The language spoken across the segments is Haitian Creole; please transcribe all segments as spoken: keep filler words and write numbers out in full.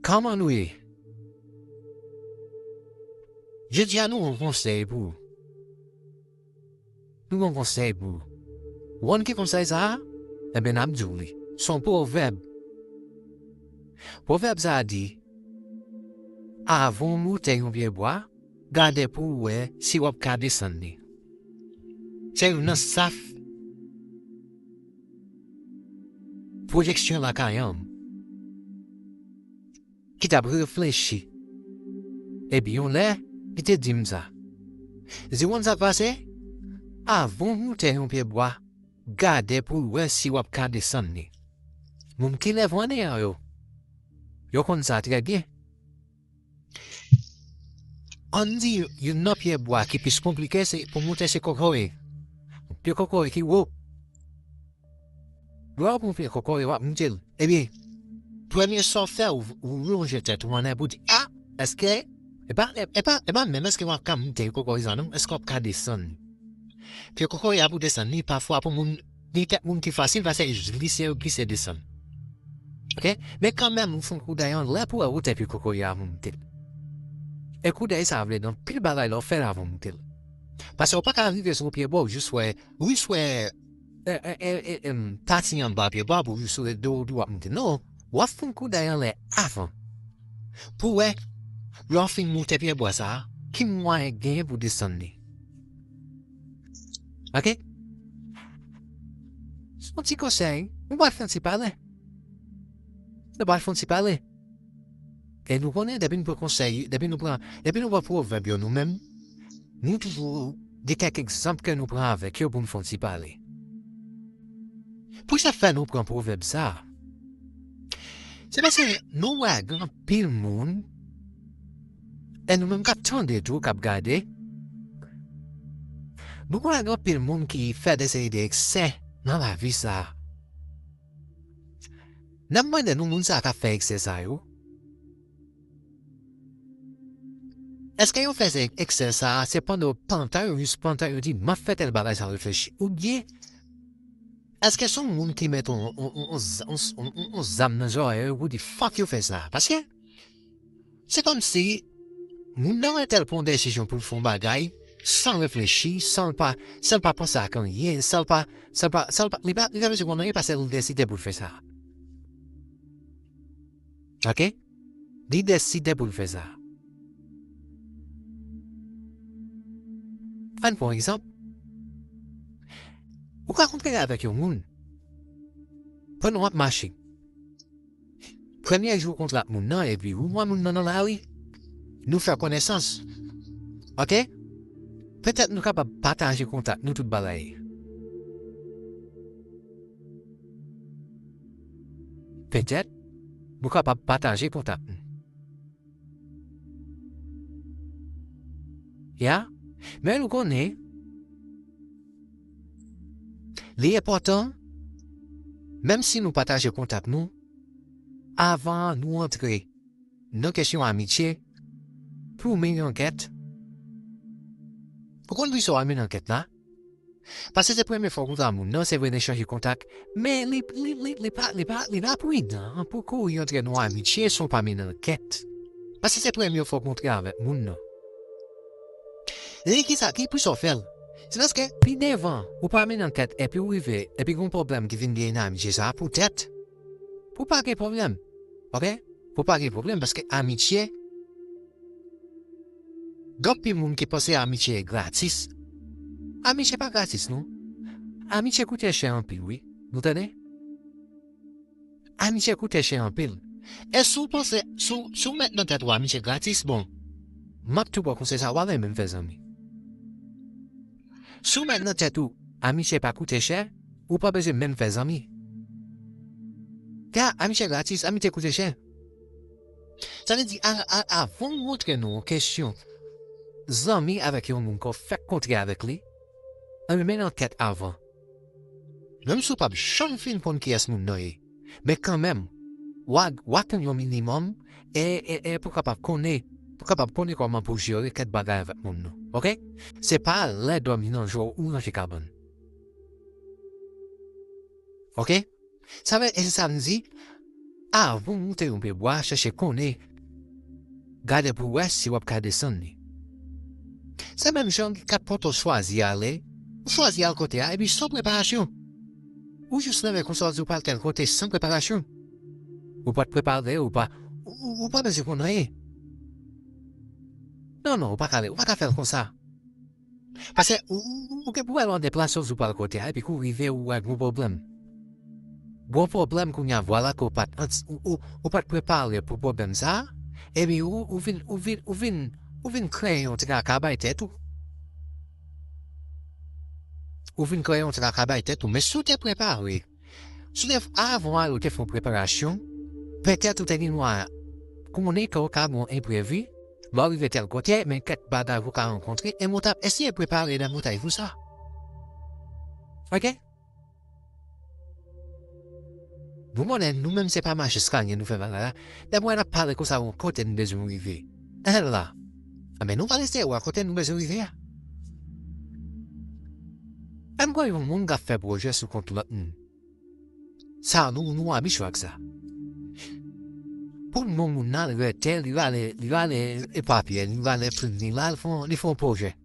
Kòman nou ye? Jodi a nou gen yon konsèy pou ou. Nou gen yon konsèy pou ou. Ou konn ki konsèy sa a? Ebyen, n ap di w li. Se yon pwovèb. Pwovèb sa a di, avan w moute yon pye bwa, gade pou w wè si w ap ka desann li. Se youn nan saf pwojeksyon lakay an. Ki t ap reflechi. Epi yon lè, li te di m sa. Li di, ou konn sa k pase? Avan w moute yon pye bwa, gade pou w wè si w ap ka desann li. Moun ki lève an deyò yo, yo konn sa trè byen. Ann di, youn nan pye bwa ki plis konplike, se pou moute se kokoye. Pye kokoye ki wo. Lè w ap moute kokoye, w ap moute l. Ebyen, premye sa w fè, ou, ou lonje tèt ou anlè pou di, a, èske, e pa, e, e pa, e pa menm, èske w ap ka moute kokoye sa non, èske w ap ka desann li? Pye kokoye a pou desann li, pafwa pou moun, gen kèk moun ki fasil, paske glise yo glise desann. Oke? Men kanmenm, ou fè yon koudèy anlè pou wè wotè pye kokoye a avan w moute l. E koudèy sa a vle di anpil bagay lè w fè l avan w moute l. Paske w pa ka rive sou yon pye bwa, ou jis wè, ou jis wè, e, e, e, e, em, pati anba pye bwa pou w jis wè do, do w ap moute. Non, w ap fè yon koudèy anlè avan. Pou wè, lè w fin moute pye bwa sa a, ki mwayen genyen pou desann li. Oke? Se yon ti konsèy. Nou pral fè yon ti pale. Nou pral fè yon ti pale. E nou konnen, depi nou pran konsèy, depi nou pran, depi nou pran pwovèb yo nou menm, nou toujou gen kèk egzanp ke nou pran avèk yo pou nou fè yon ti pale. Pou sa fè nou pran pwovèb sa a? Se paske nou wè gen anpil moun, e nou menm k ap tande tou, k ap gade, nou wè gen anpil moun ki fè de seri de eksè nan lavi sa a. N ap mande nou, moun sa a k ap fè eksè sa yo, èske yo fè se eksè sa a, se pandan yo pantan, yo jis pantan, yo di, "M ap fè tèl bagay san reflechi"? Oubyen, èske se yon moun ki mete yon, yon, yon, yon z-, yon, yon, yon, yon zam nan zòrèy yo pou di, "Fòk yo fè sa"? Paske, se kòmsi, moun nan wè tèl pran yon desizyon pou l fè yon bagay, san reflechi, san l pa, san l pa panse ak anyen, san l pa, san l pa, san l pa, li pa, li pa bezwen konn anyen paske li deside pou l fè sa. Oke? Li deside pou l fè sa. Ann pran yon egzanp. Ou ka kontre avèk yon moun. Pandan w ap mache. Premye jou w kontre ak moun nan, epi ou wè moun nan nan lari. Nou fè konesans. Oke? Petèt nou kapab pataje kontak nou, tout bagay. Petèt nou kapab pataje kontak nou. Ya, men nou konnen, li enpòtan, menm si nou pataje kontak nou, avan nou antre nan kesyon amitye, pou w mennen ankèt. Ou konn poukisa w ap mennen ankèt la? Paske se premye fwa w kontre a moun nan, se vre n echanje kontak, men li, li, li, li pa, li pa, li pa pridan pou kouri antre nan amitye san w pa mennen ankèt. Paske se premye fwa w kontre avèk moun nan. Li ki sa, ki poukisa w fè l? Se paske pi devan, ou pa mennen ankèt, epi w rive, epi gen yon pwoblèm ki vin genyen nan amitye sa a, poutèt, pou pa gen pwoblèm. Oke? Pou pa gen pwoblèm, paske amitye, gen anpil moun ki panse amitye gratis. Amitye pa gratis, non. Amitye koute chè anpil, wi. Nou tande? Amitye koute chè anpil. E si w panse, si w, si w met nan tèt ou amitye gratis, bon, m ap tou ba w konsèy sa, w pa renmen fè zanmi. Si w met nan tèt ou amitye pa koute chè, ou pa bezwen menm fè zanmi. Ka amitye gratis, amitye koute chè. Sa vle di, a, a, avan w rantre nan yon kesyon zanmi avèk yon moun ke w fèk kontre avèk li, ann mennen ankèt avan. Menm si w p ap janm fin konn kiyès moun nan ye, men kanmenm, w a, w a konn yon minimòm, e, e, e pou kapab konnen, pou kapab konnen kòman pou jere kèk bagay avèk moun nan. Oke? Se pa lè dòmi nan jò ou ranje kabann. Oke? Sa vle, e se sa m di, Avan w moute yon pye bwa, chèche konnen, gade pou w wè si w ap ka desann li. Se menm jan kat pòt ou chwazi ale, ou chwazi al kote a, epi san preparasyon. Ou jis leve konsa, w di w pral tèl kote san preparasyon. Ou pa t prepare, ou pa, ou, ou, ou pa bezwen konn anyen. Non, non, ou pa ka, ou pa ka fè l konsa. Paske ou, ou, ou gen pou wè lè w deplase w sou pral kote a, epi kou w rive ou wè gwo pwoblèm. Gwo pwoblèm kounye a, vwala ke w pa t anti-, ou, ou, ou pa t prepare pou pwoblèm sa a, epi ou, ou vin, ou vin, ou vin, ou vin kreye yon traka bay tèt ou. Ou vin kreye yon traka bay tèt ou, men si w te prepare, si w te, avan w ale, w te fè yon preparasyon, petèt ou te gen dwa konnen ke w ka gen yon enprevi, lè w rive tèl kote, men kèk bagay ou ka rankontre, e w t ap eseye prepare nan montay pou sa. Oke? Nou konnen, nou menm se pa mache eskalye nou fè bagay la. Dèfwa n ap pale konsa, yon kote n bezwen rive. Ann la. Anben, nou pral eseye wè kote nou bezwen rive a. Ann pran yon moun k ap fè pwojè sou kont lòt moun. Sa, nou, nou abitye ak sa. Pou yon moun nan rete, li rale, li rale e papye, li rale plim, li rale fè, li fè yon pwojè.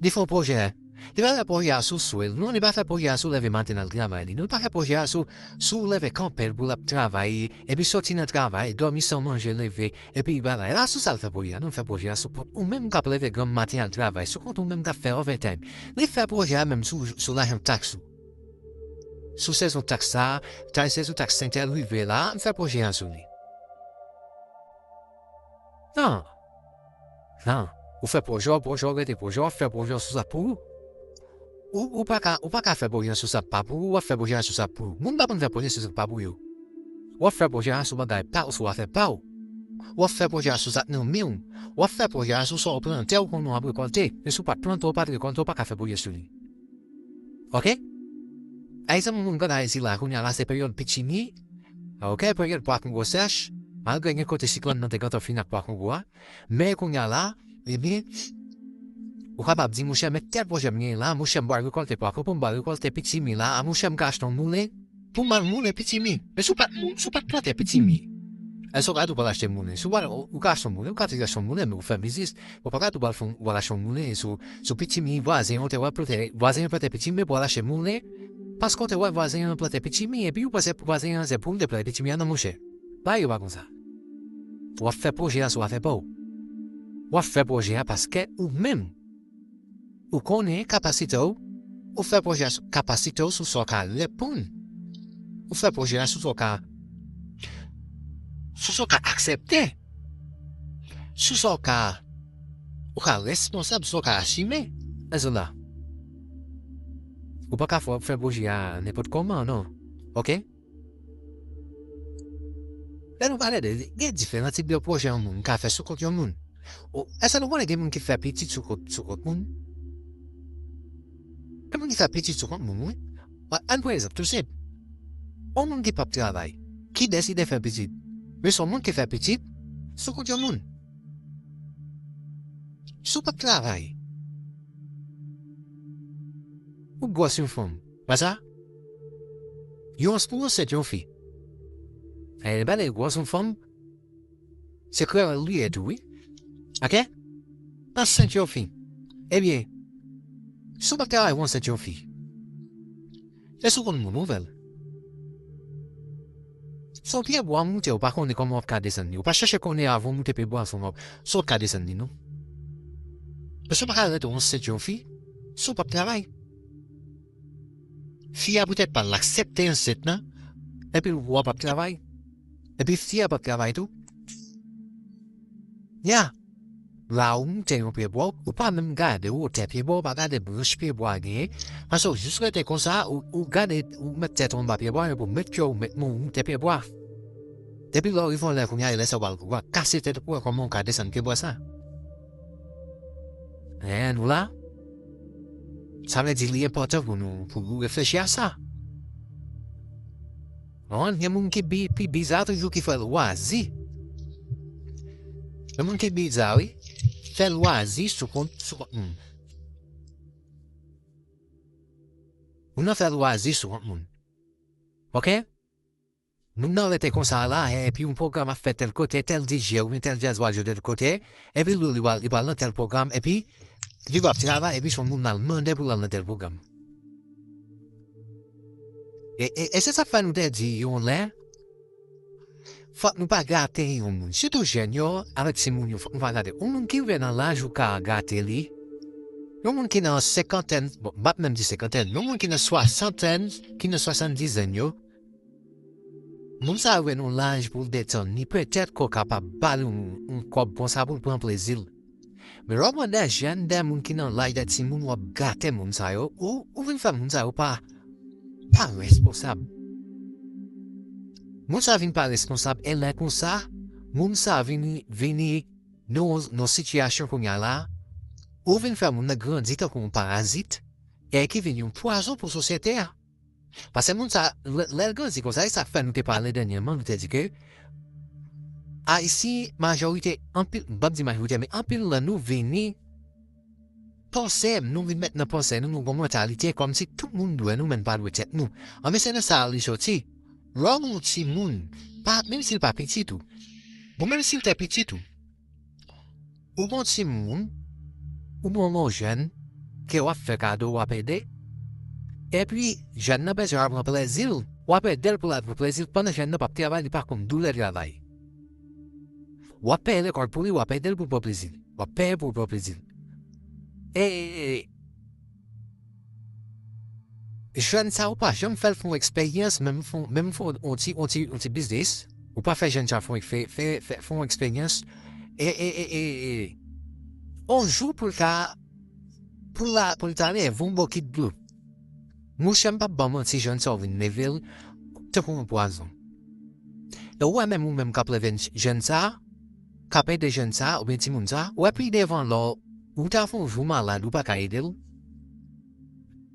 Li fè yon pwojè. Li pa fè pwojè a sou swe l. Non, li pa fè pwojè a sou leve maten al travay li. Non, li pa fè pwojè a sou, sou leve kanpe l pou l ap travay, epi soti nan travay, dòmi san manje, leve, epi bagay. La, sou sa l fè pwojè a. Non, l fè pwojè a sou kont ou menm k ap leve granm maten al travay, sou kont ou menm k ap fè overtime. Li fè pwojè a menm sou, sou lajan taks ou. Sou sezon taks sa, ta sezon taks sentèl rive la, m fè pwojè a sou li. Non. Non. Ou fè pwojè, pwojè, rete pwojè, w ap fè pwojè sou sa pou ou. Ou, ou pa ka, ou pa ka fè pwojè sou sa pa pou ou, w ap fè pwojè sou sa pou ou. Moun pa konn fè pwojè sou sa pa pou yo. W ap fè pwojè a sou bagay pa ou, sou afè pa ou. W ap fè pwojè a sou sa k nan men w. W ap fè pwojè a sou sa w plante, ou konnen w ap rekòlte. Men si w pa t plante, w pa t rekòlte, w pa ka fè pwojè sou li. Oke? Egzanp, moun Grand Ayiti la, kounye a la, se peryòd pitimi. Oke, peryòd pwa kongo sèch. Malgre gen kote siklòn nan te gentan fin ak pwa kongo a. Men kounye a la, ebyen, ou kapab di, monchè, men tèl pwojè m genyen la, monchè, m pral rekòlte pwa kongo, m pral rekòlte pitimi la, a, monchè, m ka achte yon moulen pou m al moulen pitimi. Men si w pa t mou-, si w pa t plante pitimi, èske w ka di w pral achte moulen? Si w pral, ou ka achte yon moulen, ou ka toujou achte yon moulen, men ou fè biznis. Ou pa ka di w pral fè, w pral achte yon moulen sou, sou pitimi vwazen an te wè plante, vwazen an plante pitimi, men w pral achte moulen paske w te wè vwazen an plante pitimi, epi ou panse vwazen an se pou l te plante pitimi a, non, monchè. Bagay yo pa konsa. W ap fè pwojè a sou afè pa w. W ap fè pwojè a paske ou menm, ou konnen kapasite w, ou fè pwojè a sou kapasite w, sou sa w ka reponn. Ou fè pwojè a sou sa w ka, sou sa w ka aksepte. Sou sa w ka, ou ka responsab, sou sa w ka asime. Èske w la? Ou pa ka fè, fè pwojè a nenpòt kòman, non. Oke? Lè nou pale de, gen diferan tip de pwojè yon moun ka fè sou kont yon moun. O, èske nou konnen gen moun ki fè pitit sou kont, sou kont moun? Gen moun ki fè pitit sou kont moun, wi. Ann pran egzanp tou senp. Yon moun ki p ap travay, ki deside fè pitit. Men se yon moun ki fè pitit sou kont yon moun. Si w p ap travay, ou gwòs yon fanm. Pa sa? Yon, pou ansent yon fi. E, pale gwòs yon fanm, se kreyòl li ye tou, wi. Oke? Ansent yon fi. Ebyen, si w p ap travay, ou ansent yon fi. E sou kont moun ou fè l. Se yon pye bwa moute, ou pa konnen kòman w ap ka desann li. Ou pa chèche konnen avan w moute pye bwa a, si w ap, si w ap ka desann li, non. Paske w pa ka rete w ansent yon fi, si w p ap travay. Fi a poutèt pa l aksepte ansent nan, epi ou p ap travay. Epi fi a p ap travay tou. Ya. La ou moute yon pye bwa, ou pa menm gade wotè pye bwa, ou pa gade branch pye bwa genyen. Paske ou jis rete konsa, ou, ou gade, ou met tèt ou anba pye bwa, epi ou met pye w, ou met men w, ou moute pye bwa. Depi lè w rive yon lè kounye a, e lè sa w pral, w pral kase tèt ou pou wè kòman w ka desann pye bwa sa. Hein, nou la? Sa vle di li enpòtan pou nou, pou nou reflechi a sa. Konprann? Gen moun ki bi-, pi biza toujou ki fè lwazi. Gen moun ki biza, wi. Fè lwazi sou kont, sou kont moun. Moun nan fè lwazi sou kont moun. Oke? Moun nan rete konsa la, epi yon pwogram ap fèt tèl kote, tèl D J oubyen tèl djaz pral jwe tèl kote, epi li, li pral, li pral nan tèl pwogram, epi li pral travay, epi se yon moun nan mande pou l al nan tèl pwogram. E, e, e se sa k fè nou te di yon lè, fòk nou pa gate yon moun. Sitou jèn yo, avèk timoun yo, fòk nou pa gate. Yon moun ki rive nan laj ou ka gate li, yon moun ki nan senkantèn, bon, m p ap menm di senkantèn, yon moun ki nan swasantèn, ki nan swasanndizèn yo, moun sa rive nan laj pou l detann li, petèt ke w kapab ba l yon, yon kòb konsa pou l pran plezi l. Men lè w pran de jèn, de moun ki nan laj de timoun, w ap gate moun sa yo, ou, ou vin fè moun sa yo pa, pa responsab. Moun sa vin pa responsab, e lè konsa, moun sa vini, vini nan, nan sitiyasyon kounye a la, ou vin fè moun nan grandi tankou yon parazit, e ki vin yon pwazon pou sosyete a. Paske moun sa, lè, lè l grandi konsa, e sa k fè nou te pale dènyèman, nou te di ke Ayisyen, majorite, anpil, m p ap di majorite, men anpil nan nou vini panse, nou vin met nan panse nou, nou gen yon mantalite kòmsi tout moun dwe nou, men n pa dwe tèt nou. Anben, se nan sa li soti. Lè w gen yon timoun, pa, menm si l pa pitit ou, bon, menm si l te pitit ou, ou gen yon timoun, ou gen yon jèn, ke w ap fè kado, w ap ede, epi jèn nan bezwen al pran plezi l, w ap ede l pou l al pran plezi l, pandan jèn nan p ap travay, li pa konn doulè travay. W ap peye lekòl pou li, w ap ede l pou l pran plezi l. W ap peye pou l pran plezi l. E, e, e, jèn sa, ou pa janm fè l fè yon eksperyans, menm fè, menm fè yon ti, yon ti, yon ti biznis. Ou pa fè jèn sa fè, fè, fè, fè, fè yon eksperyans. E, e, e, e, e. On jou pou l ta, pou l la, pou l ta leve yon bokit dlo. Monchè, m p ap ba w manti, jèn sa w vin leve l tankou yon pwazon. E ou wè menm ou menm k ap leve jèn sa, k ap ede jèn sa, oubyen timoun sa, ou wè pi devan lè ou ta fè yon jou malad, ou pa ka ede l,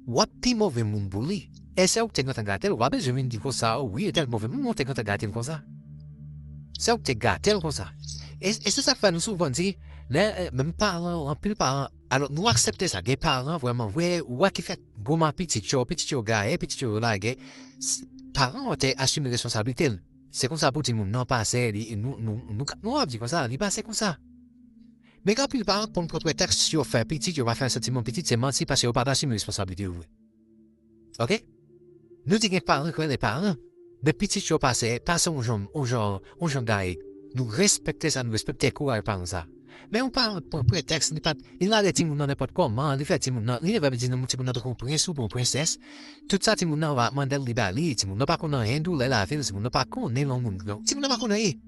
w ap pi move moun pou li. E se ou k te gentan gate l, ou pa bezwen vin di konsa, o wi, entèl move moun, ou te gentan gate l konsa. Se ou k te gate l konsa. E, e se sa k fè nou souvan di, lè, e, menm paran, anpil paran, alò, nou aksepte sa. Gen paran, vrèman vre, ou wè ki fè gwo mal pitit yo, pitit yo gaye, pitit yo lage. S-, paran an te asime responsablite l. Se konsa pou timoun nan pase, li, nou, nou, nou, nou ap di konsa, li pase konsa. Men gen anpil paran k konn pran pretèks yo fè pitit, yo pa fè santiman pitit, se manti paske yo pa t asime responsablite yo vre. Oke? Nou di gen paran k rele paran, men pitit yo pase, pase yon jan, yon jan, yon jan gaye. Nou respekte sa, nou respekte kouraj paran sa. Men yon paran k pran pretèks, li pa t, li lage timoun nan nenpòt kòman, li fè timoun nan, li leve ap di nan timoun nan tankou yon prens oubyen yon prensès. Tout sa timoun nan va mande l, li ba li, timoun nan pa konn anyen doulè lavi l, timoun nan pa konnen lè yon moun, timoun nan pa konn anyen.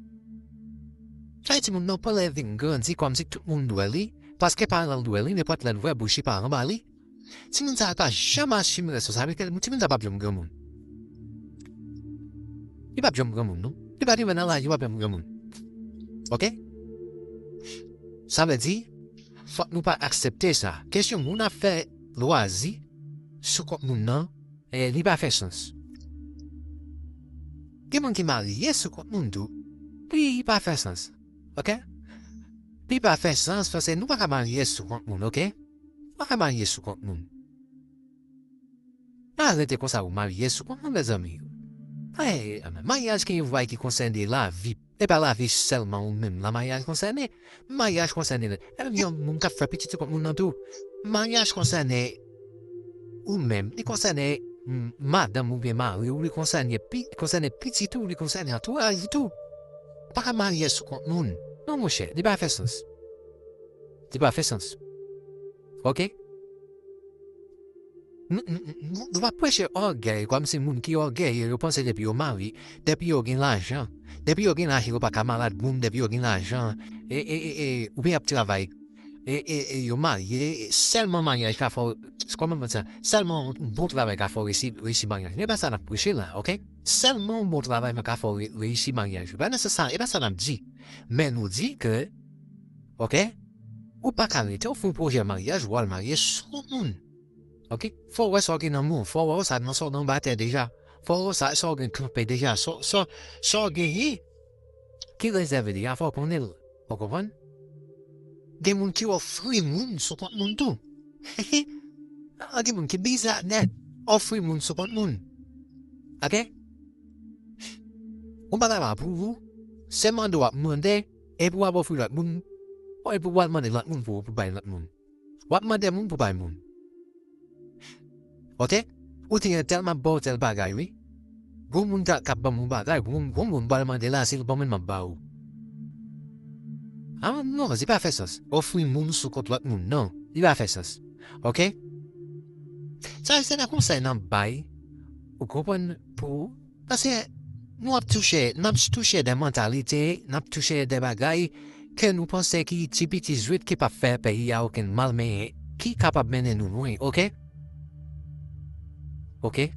Sa vle di timoun nan pa lè vin grandi kòmsi tout moun dwe li, paske paran l dwe li, nenpòt lè l ouvè bouch li paran ba li. Timoun sa pa janm asime responsablite l, timoun sa p ap janm granmoun. Li p ap janm granmoun, non. Li pa t rive nan laj, li p ap janm granmoun. Oke? Sa vle di, fòk nou pa aksepte sa. Kesyon moun ap fè lwazi sou kont moun nan, e, li pa fè sans. Gen moun ki marye sou kont moun tou, li pa fè sans. Oke? Li pa fè sans, paske nou pa ka marye sou kont moun, oke? Nou pa ka marye sou kont moun. Pa rete konsa ou marye sou kont moun, mezanmi. Ay, maryaj gen yon bagay ki konsène lavi. E pa lavi sèlman ou menm la maryaj konsène. Maryaj konsène, e, yon moun k ap fè pitit sou kont moun nan tou. Maryaj konsène ou menm. Li konsène, mm, madanm oubyen mari w, li konsène pi-, li konsène pitit ou, li konsène antouraj ou tou. Pa ka marye sou kont moun. Non, monchè, li pa fè sans. Li pa fè sans. Oke? Nou, nou, nou, nou pa preche ògèy, kòmsi moun ki ògèye, yo panse depi yo mari, depi yo gen lajan, depi yo gen lajan, yo pa ka malad moun, depi yo gen lajan, e, e, e, e, oubyen y ap travay, e, e, e, yo marye, e sèlman maryaj ka fè w, kòman m di sa, sèlman yon bon travay ka fè w reyisi, reyisi maryaj. E pa sa n ap preche la, oke? Sèlman yon bon travay ka fè w re-, reyisi maryaj. E pa nan sans sa, e pa sa n ap di. Men nou di ke, oke, ou pa ka rete, ou fè yon pwojè maryaj, ou al marye sou yon moun. Oke? Fò w wè sa w gen nan men w, fò w wè sa nan sa w gen anba tè deja. Fò w wè sa, sa w gen kanpe deja, sa, sa, sa w genyen ki rezève deja, fò w konnen l. Ou konprann? Gen moun ki ofri moun sou kont moun tou. Gen moun ki biza nèt, ofri moun sou kont moun. Oke? Yon bagay la pou ou, se mande w ap mande, epi w ap ofri lòt moun, epi w al mande lòt moun pou, pou bay lòt moun. W ap mande moun pou bay moun. Oke? Ou te gen tèl m ap ba w tèl bagay, wi. Gon moun ka, k ap ban m yon bagay, gon, gon moun pral mande la, se l ban mwen, m ap ba ou. Ah non, li pa fè sans. Ofri moun sou kont lòt moun, non, li pa fè sans. Oke? Sa, se nan konsèy n ap bay, ou konprann, pou, paske nou ap touche, n ap touche de mantalite, n ap touche de bagay ke nou panse ki ti piti zwit ki p ap fè peyi a okenn mal, men ki kapab mennen nou lwen, oke? Oke?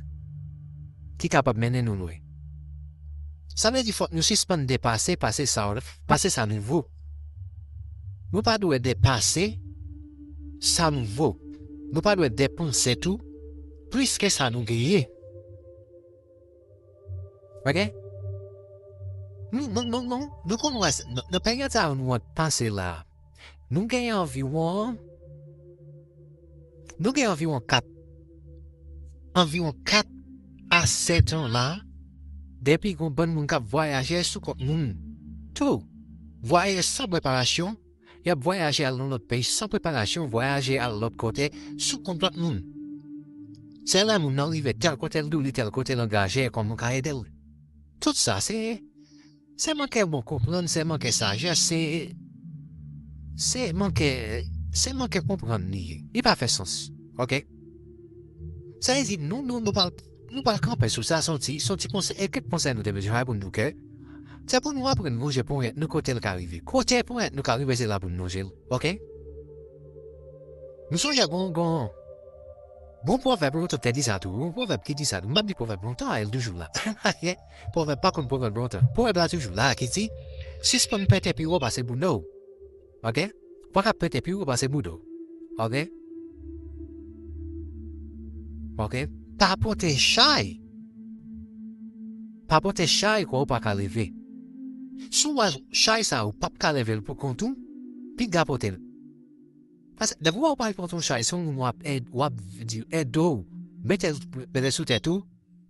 Ki kapab mennen nou lwen. Sa vle di fòk nou sispann depase, pase sa, pase sa nou vo. Nou pa dwe depase sa nou vo. Nou pa dwe depanse tou plis ke sa nou genyen. Oke? Nou, nou, nou, nou, nou konn wè, s-, nan, nan peryòd sa a nou ap pase la, nou gen anviwon, nou gen anviwon kat, anviwon kat a sèt an la, depi gon bann moun k ap vwayaje sou kont moun tou. Vwayaje san preparasyon, y ap vwayaje al nan lòt peyi san preparasyon, vwayaje al lòt kote sou kont lòt moun. Se lè moun nan rive tèl kote, l di w li tèl kote, l angaje, kòman w ka ede l. Tout sa, se, se manke bon konprann, se manke sajès, se, se manke, se manke konprann li ye. Li pa fè sans. Oke? Sa vle di, nou, nou, nou pral, nou pral kanpe sou sa, se yon ti, se yon ti konsèy, e kèk konsèy nou te bezwen bay pou nou ke, se pou nou aprann lonje ponyèt nou kote l ka rive. Kote ponyèt nou ka rive, se la pou nou lonje l. Oke? Nou sonje gon, gon, gon pwovèb lontan te di sa tou. Gon pwovèb ki di sa tou. M p ap di pwovèb lontan, el toujou la. Pwovèb pa konn pwovèb lontan. Pwovèb la toujou la, ki di, sispann pete pi wo pase bouda w. Oke? Ou pa ka pete pi wo pase bouda w. Oke? Oke? Pa pote chay. Pa pote chay kwa ou pa ka leve. Si w wè chay sa ou p ap ka leve l pou kont ou, piga pote l. Paske depi w wè ou pral pote yon chay, se yon moun w ap èd, w ap di ede w, mete l, mete l sou tèt ou,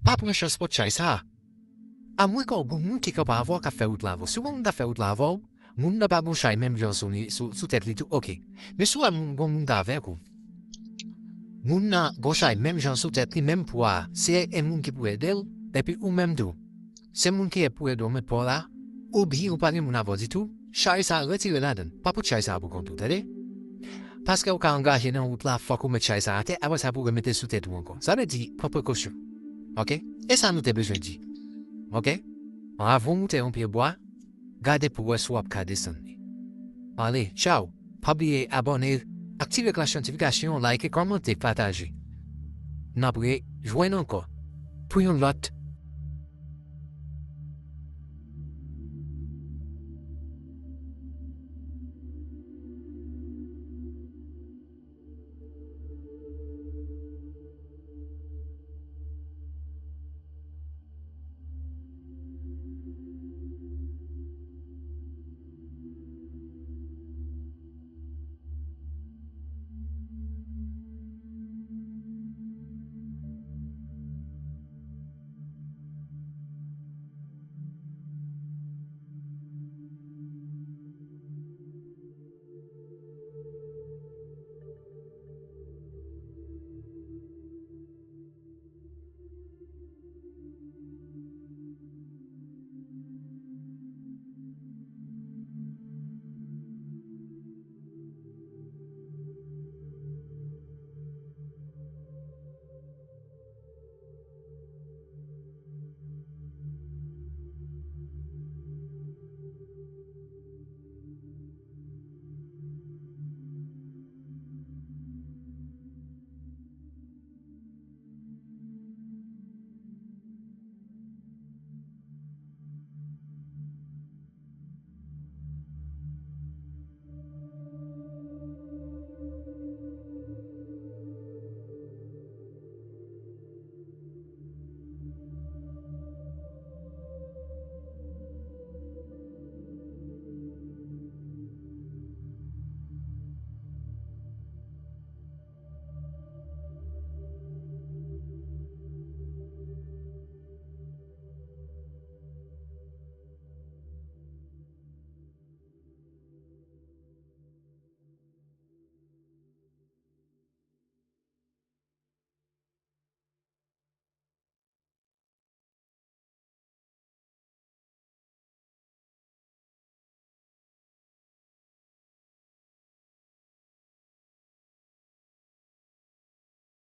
pa pran chans pote chay sa. Amwenke w gon moun ki kanpe avè w k ap fè wout la avè w. Si w wè moun k ap fè wout la avè w, moun nan pa gon chay menm jan sou li, sou, sou tèt li tou, oke. Men si w wè moun, gon moun k avèk ou, moun nan gon chay menm jan sou tèt li, menm pwa, se yon moun ki pou ede l, epi ou menm tou, se moun ki pou ede w met pwa w la, oubyen ou pa gen moun avè w ditou, chay sa retire ladan l. Pa pote chay sa pou kont ou, tande? Paske ou ka angaje nan wout la, fòk ou met chay sa atè, apre sa pou remete l sou tèt ou ankò. Sa vle di, pran prekosyon. Oke? E sa nou te bezwen di. Oke? Avan w moute yon pye bwa, gade pou w wè si w ap ka desann li. Ale, tchaw! Pa bliye abòne, aktive klòch notifikasyon, like, kòmante, pataje. N ap rejwenn ankò pou yon lòt